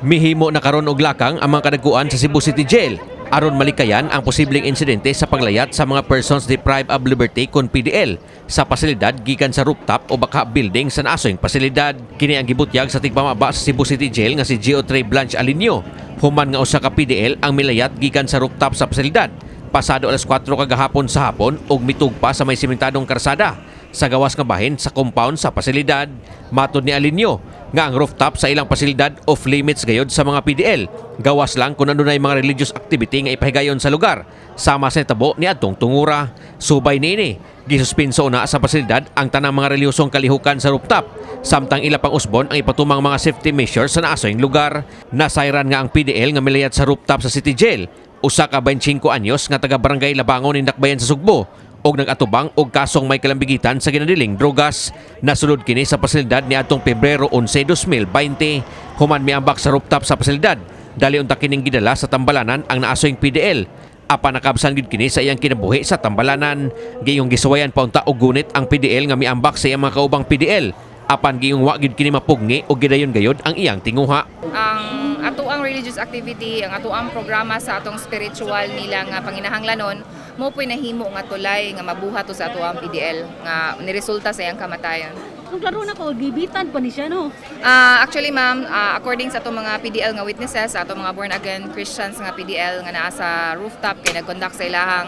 Mihimo na karon og lakang ang mga kadaguan sa Cebu City Jail aron malikayan ang posibleng insidente sa paglayat sa mga persons deprived of liberty kon PDL sa pasilidad gikan sa rooftop o baka building sa naasoyng pasilidad. Kini ang gibutyag sa tigpamaba sa Cebu City Jail nga si GO3 Blanche Alinio human nga usa ka PDL ang milayat gikan sa rooftop sa pasilidad pasado alas 4 kagahapon sa hapon ug mitugpa sa may simentadong karsada sa gawas nga bahin sa compound sa pasilidad. Matod ni Alinio nga ang rooftop sa ilang pasilidad off limits gayod sa mga PDL. Gawas lang kung adunay mga religious activity nga ipahigayon sa lugar sama sa tabo ni adtong tungura. Subay niini, gisuspinso na sa pasilidad ang tanang mga relihiyosong kalihukan sa rooftop samtang ila pang usbon ang ipatumang mga safety measures sa naasoyng lugar. Nasayran nga ang PDL nga milayat sa rooftop sa City Jail usa ka 25 anyos nga taga Barangay Labangon, Dakbayan sa Sugbo og nag-atubang og kasong may kalambigitan sa ginadiling drogas. Nasulod kini sa pasilidad ni atong Pebrero 11, 2020. Human miambak sa rooftop sa pasilidad, dali unta kining gidala sa tambalanan ang naasoyng PDL. Apan nakabsan gid kini sa iyang kinabuhi sa tambalanan. Gayong gisuwayan pa unta og gunit ang PDL nga miambak sa iyang mga kaubang PDL. Apan gayong wa gid kini mapugni og gidayon gayod ang iyang tinguha. Ang atoang religious activity, ang atoang programa sa atong spiritual nila nga panginahanglanon, mao po'y nahimo nga tulay nga mabuhat to sa atoang PDL nga niresulta sa iyang kamatayon. Kung klaro na ko, gibitan pa ni siya, no? Actually, ma'am, according sa atong mga PDL nga witnesses, sa atong mga born again Christians nga PDL nga naa sa rooftop kay nag-conduct sa ilahang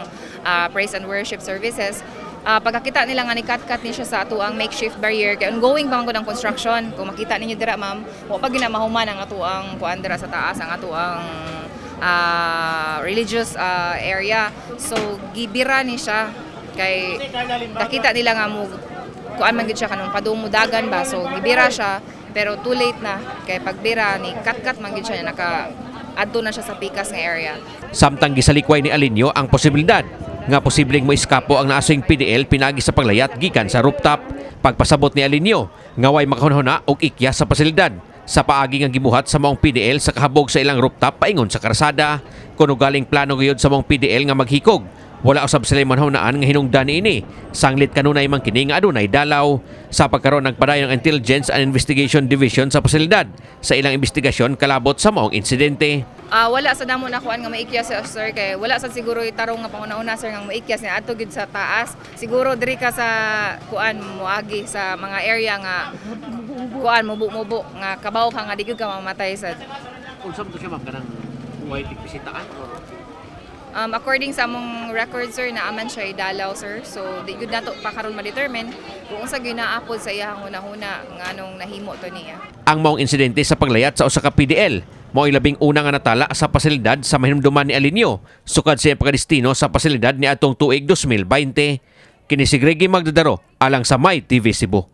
praise and worship services, pagkakita nila nga ni-cut-cut ni siya sa atoang makeshift barrier kay ongoing pa man gud ang construction. Kung makita ninyo dira, ma'am, wa pa gina mahuman ang atoang kuan dira sa taas, ang atoang religious area. So gibira ni siya kay nakita nila nga mo kuan man gid siya kanang padumudagan ba, so gibira siya pero too late na kay pagbira ni cut-cut man gid siya, naka adto na siya sa pikas nga area. Samtang gisalikway ni Alinio ang posibilidad nga posibleng moeskapo ang naasoyng PDL pinagi sa paglayat gikan sa rooftop. Pagpasabot ni Alinio nga way makahunahuna og ikya sa pasilidad sa paagi nga gibuhat sa maong PDL sa kahabog sa ilang rooftop paingon sa karsada. Kuno galing plano gayud sa maong PDL nga maghikog, wala usab sila manhunaan nga hinungdan niini. Sanglit kanunay man kini nga adunay dalaw. Sa pagkaron, nagpadayon ang Intelligence and Investigation Division sa pasilidad sa ilang investigasyon kalabot sa maong insidente. Wala sa damo na kuan nga maikya sa sir kay wala sa siguro itarong nga panguna-una, sir, nga maikyas ni adto gid sa taas. Siguro diri ka sa kuan moagi sa mga area nga kuan mubo-mubo nga kabaw ka nga di gyud ka mamatay sa Unsa to siya, ma'am, kanang way bisitaan or According sa among record, sir, naaman siya idalaw, sir. So di gyud nato pa karon ma-determine kung unsa gyud naapod sa iyang hunahuna nganong nahimo to niya. Ang maong insidente sa paglayat sa usa ka PDL mao'y labing una nga natala sa pasilidad sa mahinumduman ni Alinio sukad sa iyang pagkadestino sa pasilidad ni atong tuig 2020. Kini si Greggy Magdadaro alang sa My TV Cebu.